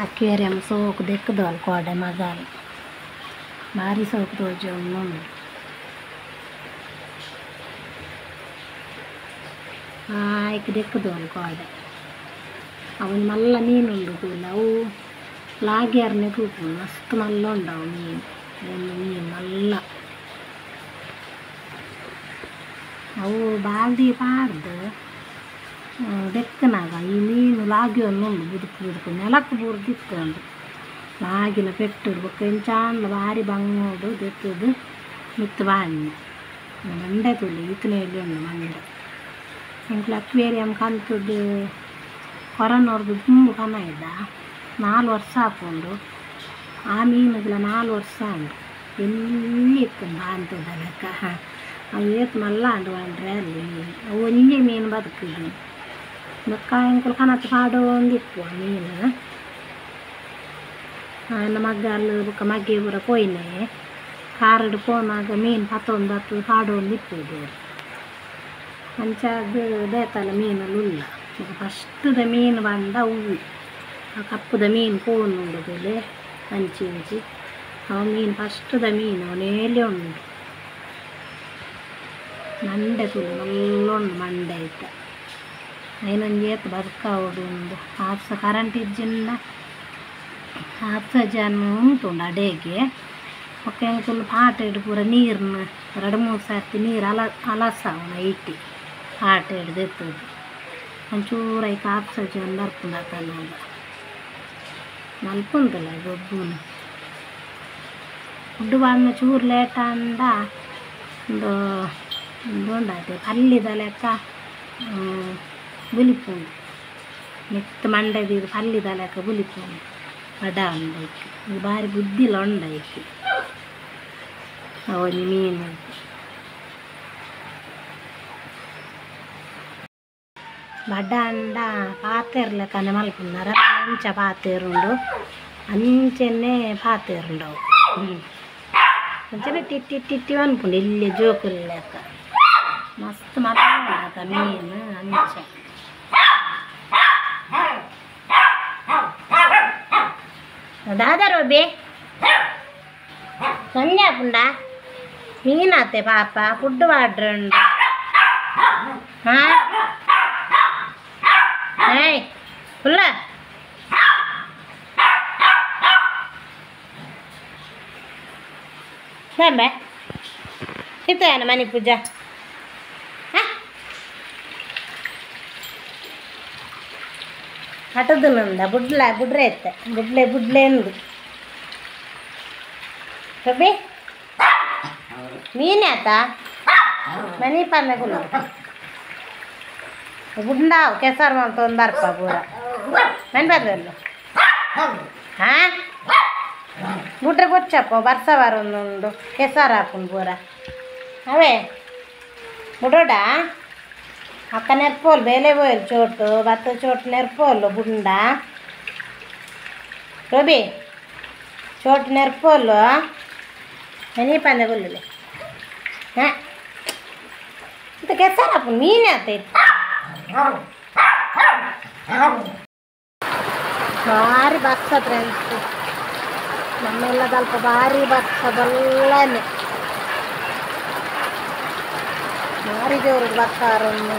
Aquarium ಸೋಕು ದೆಕ್ಕದೋಲ್ ಕೋಡೆ ಮಗಾಲ್ ಭಾರಿ ಸೋಕು ತೋಜೊಂದು ಆಯ್ಕೆ ದೆಕ್ಕದೋಲ್ ಕೋಡೆ ಅವನು ಮಲ್ಲ ಮೀನುಂಡು ತೂಲ ಅವು ಲಾಗ್ಯಾರನೆ ತೂಪುಂಡು ಮಸ್ತ್ ಮಲ್ಲ ಉಂಡವು ಮೀನು ಒಂದು ಮೀನು ಮಲ್ಲ ಅವು ಬಾಲ್ದಿ ಪಾಡ್ದು ದೆಕ್ಕನಾಗ ಈ ಮೀನು ಲಾಗಿಯೊಂದುಂಡು ಬುದುಕು ಬುದುಕು ನೆಲಕ್ಕೆ ಬೂರ್ದಿತ್ತುಂಡು ಲಾಗಿನ ಪೆಟ್ಟುಡು ಬೊಕ್ಕ ಇಂಚಾಂಡ ಭಾರಿ ಬಂಗೋಡು ದೆತ್ತದು ಮಿತ್ತು ಬಾಣ್ಣೆ ಮಂಡೆ ತುಲಿ ಇತ್ತನೇಲಿ ಉಂಡು ಮಂಡೆ ಎಂಕ್ಲ ಅಕ್ವೇರಿಯಂ ಕಲ್ತದ್ದು ಕೊರೋನವ್ರದ್ದು ದುಂಬು ಕನ ಇದ್ದ 4 ವರ್ಷ ಹಾಕೊಂಡು ಆ ಮೀನುಗಳ 4 ವರ್ಷ ಉಂಡು ಎಲ್ಲಿ ಇತ್ತು ಅಂತದ ಲೆಕ್ಕ ಅವು ಏತ್ ಮಲ್ಲ ಅಂಡು ಅಂಡ್ರೆ ಅಲ್ಲಿ ಮೀನು ಅವು ಒಂಜಿ ಮೀನು ಬದುಕಿದ್ದು ಬೊಕ್ಕ ಎಂಕುಲು ಕನತ್ ಪಾಡೊಂದಿಪ್ಪು ಆ ಮೀನು ಆಯನ ಮಗ್ಗಲ್ ಬೊಕ್ಕ ಮಗ್ಗೆ ಪೂರ ಪೋಯಿನೆ ಕಾರಡ್ ಪೋನಾಗ ಮೀನು ಪತ್ತೊಂದು ಬತ್ತು ಪಾಡೊಂದಿಪ್ಪುದು ಅಂಚಾದ್ ಬೇತಲ ಮೀನುಲು ಉಲ್ಲ ಬೊಕ್ಕ ಫಸ್ಟ್ದ ಮೀನು ಬಂಡ ಹೂವು ಆ ಕಪ್ಪುದ ಮೀನು ಪೋವೊಂದುಂಡು ಅಂಚಿ ಇಂಚಿ ಅವು ಮೀನು ಫಸ್ಟ್ದ ಮೀನು ಅವನೇಲೆ ಉಂಡು ಮಂಡೆ ತುಲು ಮಲ್ಲ ಉಂಡು ಮಂಡೆ ಐತ ಐನೊಂಜಿ ಏತ್ ಬದುಕಾವೊಡು ಉಂಡು ಆಪ್ಸ ಕರೆಂಟ್ ಇಜ್ಜಿಂಡ ಆಪ್ಸ ಜನ ಉಂಟುಂಡು ಅಡೇಗೆ ಬೊಕ್ಕ ಎಂಕುಲು ಪಾಟೆಡ್ ಪೂರ ನೀರ್ನ 2-3 ಸರ್ತಿ ನೀರು ಅಲಸಾವುನ ಐಟಿ ಪಾಟೆಡ್ ದೆತ್ತುದು ಒಂಚೂರು ಐಕ್ ಆಪ್ಸಜನ್ ಬರ್ಪುಂಡು ಅತನಾಗ ಮಲ್ಪುಂಡುಲ ಗೊಬ್ಬುನು ಫುಡ್ ಬಾಡ್ನ ಚೂರು ಲೇಟ್ ಆಂಡ ಉಂದು ಉಂದು ಉಂಡಾತೆ ಪಲ್ಲಿದ ಲೆಕ್ಕ ಬುಲಿಪುಂಡು ಮಿತ್ತ್ ಮಂಡೆ ದೀದ್ ಪಲ್ಲಿದ ಲೆಕ್ಕ ಬುಲಿಪುಂಡು ಬಡ ಉಂಡು ಐಕ್ ಇದು ಬಾರಿ ಬುದ್ಧಿಲ ಉಂಡು ಐಕ್ ಅವೊಂಜಿ ಮೀನು ಬಡ ಅಂಡ ಪಾತೆರ್ಲೆಕ್ಕನೆ ಮಲ್ಪುಂಡು ಅಂಚ ಪಾತೆರುಂಡು ಅಂಚನೆ ಪಾತೆರುಂಡು ಅವು ಅಂಚನೆ ಟಿಟ್ಟಿ ಟಿಟ್ಟಿ ಅನ್ಪುಂಡು ಇಲ್ಲಿ ಜೋಕುಲು ಲೆಕ್ಕ ಮಸ್ತ್ ಮಲ್ಲ ಉಂಡತ ಮೀನು ಅಂಚ ದಾದ ರೋಬಿ ಸೊನ್ನೆ ಆಪುಂಡ ಮೀನಾತೆ ಪಾಪ ಫುಡ್ ಪಾಡ್ರುಂಡು ಹಾಂ ಏಯ್ ಫುಲ್ಲ ದಾಂಬೆ ಇತ್ತೇನ ಮನೆ ಪೂಜಾ ಹಟದನಂದ ಬುಡ್ಲ ಬುಡ್ರೆ ಇತ್ತೆ ಬುಡ್ಲೆ ಬುಡ್ಲೆ ಎಂದು ರಬ್ಬಿ ಮೀನು ಆತ ಮನಿ ಪಂದೆ ಕುಲ್ಲ ಬುಡ್ಡಾವು ಕೆಸರು ಮಂತೊಂದು ಬರ್ಪ ಪೂರ ಮನೆ ಬಂದಲ್ಲ ಹಾಂ ಬುಡ್ರೆ ಬೊಚ್ಚಪ್ಪ ಬರ್ಸ ಬರೊಂದುಂಡು ಕೆಸರು ಹಾಪುಂಡು ಪೂರ ಅವೇ ಬುಡೋಡ ಅಕ್ಕ ನೆರ್ಪೋಲು ಬೇಲೆ ಬೋಯಲ್ ಚೋಟು ಭತ್ತ ಚೋಟು ನೆರ್ಪೋಲು ಬುಂಡ ರೋಬಿ ಚೋಟು ನೆರ್ಪೋಲು ಮನಿ ಪಂದೆ ಗುಲ್ಲುಲೆ ಹಾಂ ಇಂತ ಕೆಸರು ಹಾಪುಂಡು ಮೀನು ಆತೈತೆ ಭಾರಿ ಬರ್ಸ ಫ್ರೆಂಡ್ಸ್ ನಮ್ಮೆಲ್ಲದಲ್ಪ ಭಾರಿ ಬರ್ಸ ಬಲ್ಲನೆ ಭಾರಿ ಜೋರು ಬರ್ತಾರೊಂದು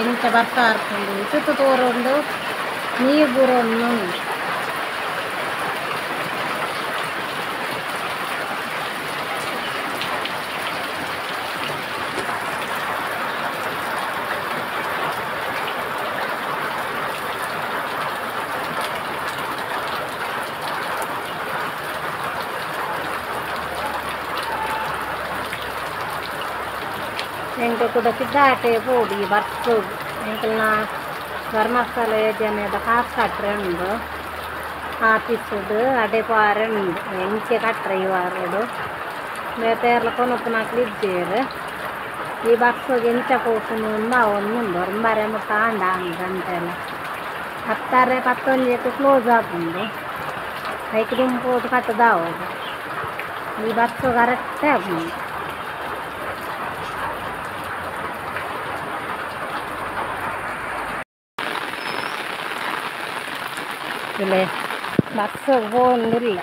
ಇಂಚ ಬರ್ತಾ ಇರ್ತುಂಡು ಇತ್ತು ತೋರುಂಡು ನೀರು ಬೂರೊಂದು ಎಂಕ ಕೂಡ ಸಿದ್ಧಾಟೆ ಪೋಡಿ ಬರ್ಸು ಎಂಕಲ್ನ ಧರ್ಮಸ್ಥಳ ಯೋಜನೆದ ಕಾಸು ಕಟ್ರೆ ಉಂಡು ಆಫೀಸುಡು ಅಡೆ ಪಾರೆ ಉಂಡು ಎಂಚೆ ಕಟ್ರೆ ಈ ವಾರಡು ಬೇತೆ ಕೊನೊಪ್ಪುನಕ್ಲು ಇಜ್ಜೆರ್ ಈ ಬರ್ಸೋಗೆ ಎಂಚ ಪೋಪುನು ಅವೊಂದುಂಡು ಒಂಬಾರೆ ಮುಟ್ಟ ಆಂಡ ಅಂದ್ ಗಂಟೆಲ 10:10 ಕ್ಲೋಸ್ ಆಪುಂಡು. ಐಕ್ ದುಂಪೋದು ಕಟ್ಟದಾವ ಈ ಬರ್ಸ ಕರೆಕ್ಟೇ ಆಪುಂಡು ಇಲ್ಲಿ ಬರ್ಸ ಪೋವೊಂದಿಲ್ಲ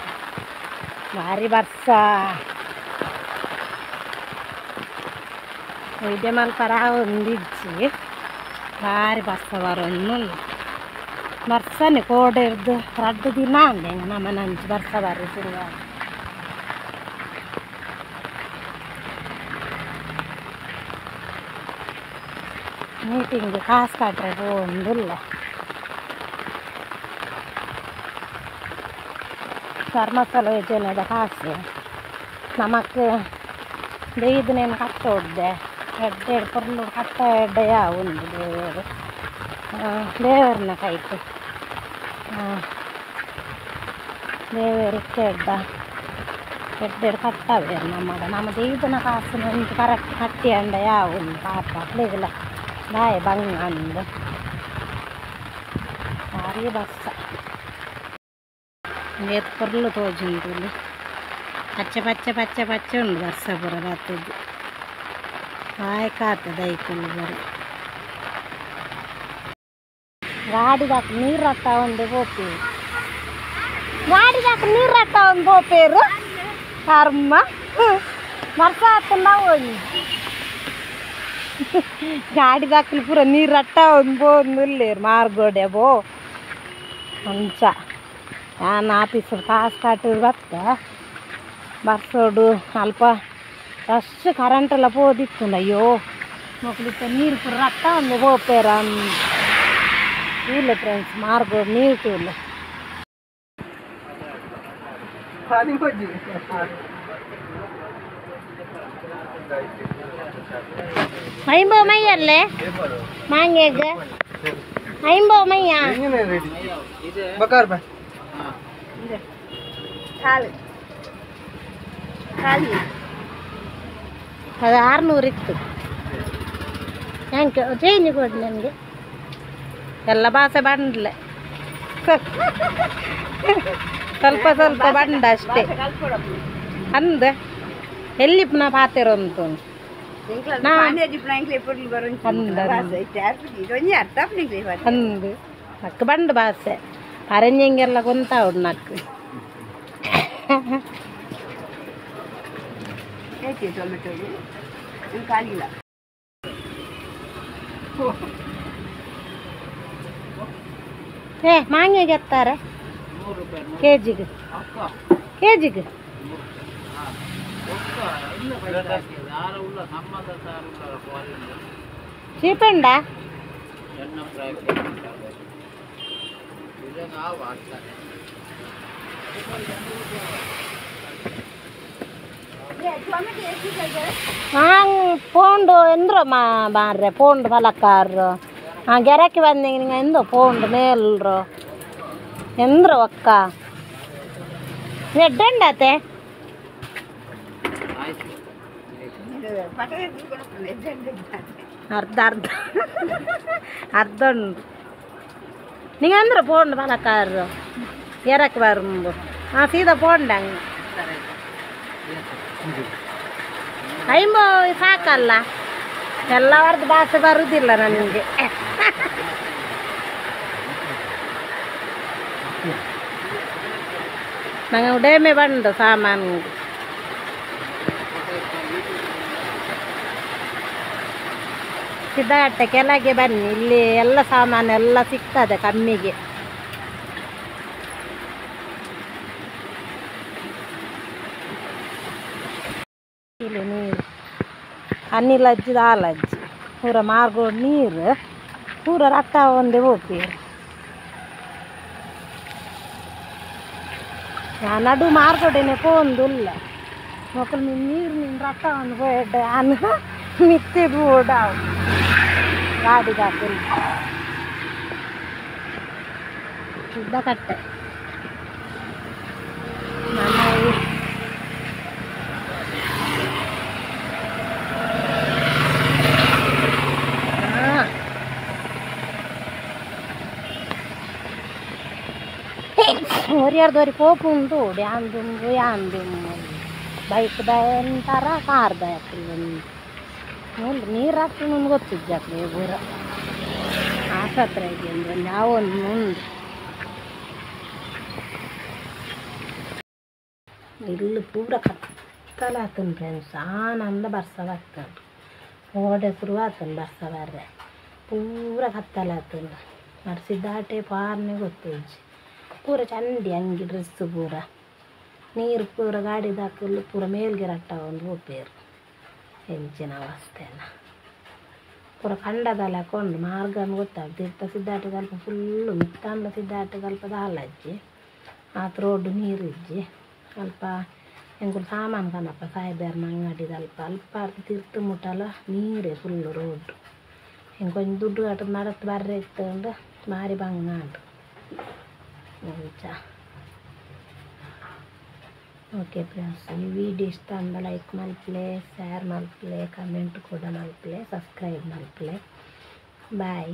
ಭಾರಿ ಬರ್ಸ ವೈದ್ಯ ಮಲ್ಪರ ಒಂದಿಜ್ಜಿ ಭಾರಿ ಬರ್ಸ ಬರೊಂದುಲ್ಲ ಬರ್ಸನೆ ಕೋಡೆರ್ದು ರಡ್ಡ್ ದಿನ ಅಂದೆ ನಮ್ಮನಂಚಿ ಬರ್ಸ ಬರ್ರೆ ಶುರು ಮೀಟಿಂಗ್ ಕಾಸು ಕಟ್ರೆ ಪೋವೊಂದುಲ್ಲ ಧರ್ಮಸ್ಥಳ ಯೋಜನೆದ ಕಾಸು ನಮಕ್ ದೈದನೇನು ಕಟ್ಟೊಡ್ಡೆ ಎಡ್ಡೆ ಪೊರ್ಲು ಕಟ್ಟ ಎಡ್ಡೆ ಉಂಡು ದೇವರು ದೇವರನ್ನ ಕೈಟ್ ದೇವರು ಎಡ್ಡ ಎಡ್ಡೆ ಕಟ್ಟವೇರು ನಮ್ಮಡ ನಮ್ಮ ದೈದನ ಕಾಸು ಒಂಜಿ ಕರೆಕ್ಟ್ ಕಟ್ಟಿ ಅಂಡ ಯಾವುಂಡು ಪಾಪ ಅಕ್ಲೆಗ್ಲ ದಾಯೆ ಬಂಗ ಅಂದ್ ಭಾರಿ ಬರ್ಸ ಏತ್ ಪೊರ್ಲು ತೋಜುಂಡು ಪಚ್ಚೆ ಪಚ್ಚೆ ಪಚ್ಚೆ ಪಚ್ಚೆ ಉಂಡು ಬರ್ಸ ಪೂರ ಬತ್ತುದು ಲಾಯ್ಕ್ ಆತದ ಐಕುಲು ಪೂರ ಗಾಡಿದಾಕ್ ನೀರು ರಟ್ಟಾವೊಂದು ಪೋಪೇರು ಗಾಡಿದಾಕ್ ನೀರು ರಟ್ಟಾವೊಂದು ಪೋಪೇರು ಕರ್ಮ ಬರ್ಸ ಆತುಂಡ ಒಂಜಿ ಗಾಡಿದಾಕುಲು ಪೂರ ನೀರು ರಟ್ಟಾವೊಂದು ಪೋವೊಂದುಲ್ಲೆರ್ ಮಾರ್ಗೋಡೆ ಬೋ ಅಂಚ ಯಾನ್ ಆಫೀಸ್ ಕಾಸು ಕಟ್ಟುದು ಬತ್ತ ಬರ್ಸೋಡು ಅಲ್ಪ ರಶ್ ಕರೆಂಟ್ ಎಲ್ಲ ಪೋದಿತ್ತುಂಡು ಅಯ್ಯೋ ಮೊಕ್ಲು ಇತ್ತೆ ನೀರು ಪೂರ ರಟ್ಟಾವೊಂದು ಪೋಪೇರ ತೂಲೆ ಫ್ರೆಂಡ್ಸ್ ಮಾರ್ಗೋಡು ನೀರು ತೂಲೆ ಐಂಬೋ ಮೈಯಲ್ಲೇ ಮಾಂಗೆಗ್ ಐಂಬೋ ಮೈಯ ಅದು 600 ಇತ್ತು. Thank you change ಕೊಡಿ ನನಗೆ. ಎಲ್ಲ ಭಾಷೆ ಬಂಡ್ಲೆ ಸ್ವಲ್ಪ ಸ್ವಲ್ಪ ಬಂಡ ಅಷ್ಟೇ ಅಂದ ಎಲ್ಲಿ ಪುನಃ ಪಾತೆರ ಉಂಟು ಅಂದು ನಕ್ಕು ಬಂಡು ಭಾಷೆ ಪರಂಜೆಂಗೆಲ್ಲ ಗೊಂತಾವುಡು ನಕ್ಕು. ಏ ಮಾಂಗೆಗೆ ಎತ್ತಾರೆ ಕೆಜಿಗೆ ಕೆಜಿಗೆ ಚೀಪಂಡ ಹಾಂ ಪೋಂಡು ಎಂದ್ರೋ ಮಾ ಮಾರ್ರೆ ಪೋಂಡು ಫಲಕ್ಕಾರು ಹಾಂ ಗೆರಕ್ಕೆ ಬಂದಿಂಗೆ ನಿಂಗೆ ಎಂದೋ ಪೋಂಡು ಮೇಲ್ರು ಎಂದ್ರೋ ಅಕ್ಕ ಎಡ್ಡಂಡಾತೆ ಅರ್ಧ ಅರ್ಧ ಅರ್ಧ ಉಂಟು ನಿಂಗೆ ಅಂದ್ರೆ ಪೋಂಡು ಫಲಕ್ಕಾರು ಗೆರಕ್ಕೆ ಬರುಂಬು ಹಾಂ ಸೀದಾ ಪೋಂಡಂಗೆ ಐಂಬೋ ಸಾಕಲ್ಲ ಎಲ್ಲ ವಾರದ ಭಾಷೆ ಬರುವುದಿಲ್ಲ ನನಗೆ. ನಂಗೆ ಉಡೇಮೆ ಬಂಡು ಸಾಮಾನು ಸಿದ್ಧಗಟ್ಟೆ ಕೆಳಗೆ ಬನ್ನಿ, ಇಲ್ಲಿ ಎಲ್ಲ ಸಾಮಾನು ಎಲ್ಲ ಸಿಗ್ತದೆ ಕಮ್ಮಿಗೆ. ಇಲ್ಲಿ ನೀರು ಅನ್ನಿಲಜ್ಜಿ ದಾಲಜ್ಜಿ ಪೂರ ಮಾರ್ಗೋಡು ನೀರು ಪೂರ ರಟ್ಟ ಒಂದೇ ಹೋಗ್ತೀವಿ. ನಡು ಮಾರ್ಗೋಡೇನೆ ಪೋಂದುಲ್ಲ ಮೊಕ್ಕಲು ನೀರು ನಿನ್ನ ರಟ್ಟ ಒಂದು ಪೋಯಡ್ಡೆ ಅನ್ನ ಮಿತ್ತಿ ಬೋಡ ಗಾಡಿಗೆ ಹಾಕಿಲ್ಲ ಸಿದ್ಧಕಟ್ಟೆ ನಮ್ಮ ಒರಿಯರ್ದೊರಿ ಪೋಪುಂಡು ಯಾನ್ ದುಂಬು ಯಾನ್ ದುಂಬು ಬೈಕ್ ದ ಎಂತರ ಕಾರ್ ದ ಮೂಲು ನೀರು ಹಾಕ್ತುಂಡು ಗೊತ್ತಿಜ್ಜಿ ಅಕ್ಲೆಗ್ ಪೂರ ಆಸ್ಪತ್ರೆಗೆ ಒಂಜಿ ಆವೊಂದು ಉಂಡು ಇಲ್ಲು ಪೂರ ಕತ್ತಲಾತುಂಡು ಫ್ರೆಂಡ್ಸ್ ಆನಂದ ಬರ್ಸ ಬತ್ತುಂಡು ಓಡೆ ಶುರು ಆತುಂಡು ಬರ್ಸ ಬರ್ರೆ ಪೂರ ಕತ್ತಲಾತುಂಡು ಬರ್ಸಿದಾಟೆ ಪಾರ್ನೆ ಗೊತ್ತಿಜ್ಜಿ ಪೂರ ಚಂಡಿ ಅಂಗಿ ಡ್ರೆಸ್ ಪೂರ ನೀರು ಪೂರ ಗಾಡಿದಾಕುಲು ಪೂರ ಮೇಲ್ಗೆ ರಟ್ಟಾವೊಂದು ಪೋಪೆರ್ ಎಂಚಿನ ಅವಸ್ಥೆನ ಪೂರ ಕಂಡದಲ್ಲ ಕೊಂಡು ಮಾರ್ಗನ್ ಗೊತ್ತಾಗ್ತದೆ ತಿರ್ತ ಸಿದ್ದಾಟದ ಅಲ್ಪ ಫುಲ್ಲು ಮಿತ್ತಾಂಡ ಸಿದ್ದಾಟದ ಅಲ್ಪ ದಾಲಜ್ಜಿ ಆತ್ ರೋಡ್ ನೀರಿಜ್ಜಿ ಅಲ್ಪ ಎಂಕುಲು ಸಾಮಾನು ಕನಪ ಸಾಯಿಬೇರ್ನ ಅಂಗಡಿದ ಅಲ್ಪ ಅಲ್ಪ ತಿರ್ತು ಮುಟ್ಟಲ ನೀರೇ ಫುಲ್ಲು ರೋಡ್ ಎಂಕೊಂಜಿ ದುಡ್ಡು ಕಟ್ಟುದು ನಡತ್ ಬರ್ರೆ ಇತ್ತುಂಡು ಬಾರಿ ಬಂಗ ಆಂಡ್ ಅಂಚ. ಓಕೆ ಫ್ರೆಂಡ್ಸ್, ಈ ವಿಡಿಯೋ ಇಷ್ಟ ಅಂಡ ಲೈಕ್ ಮಲ್ಪಲೆ, ಶೇರ್ ಮಲ್ಪಲೆ, ಕಮೆಂಟ್ ಕೂಡ ಮಲ್ಪಲೆ, ಸಬ್ಸ್ಕ್ರೈಬ್ ಮಲ್ಪಲೆ. ಬಾಯ್.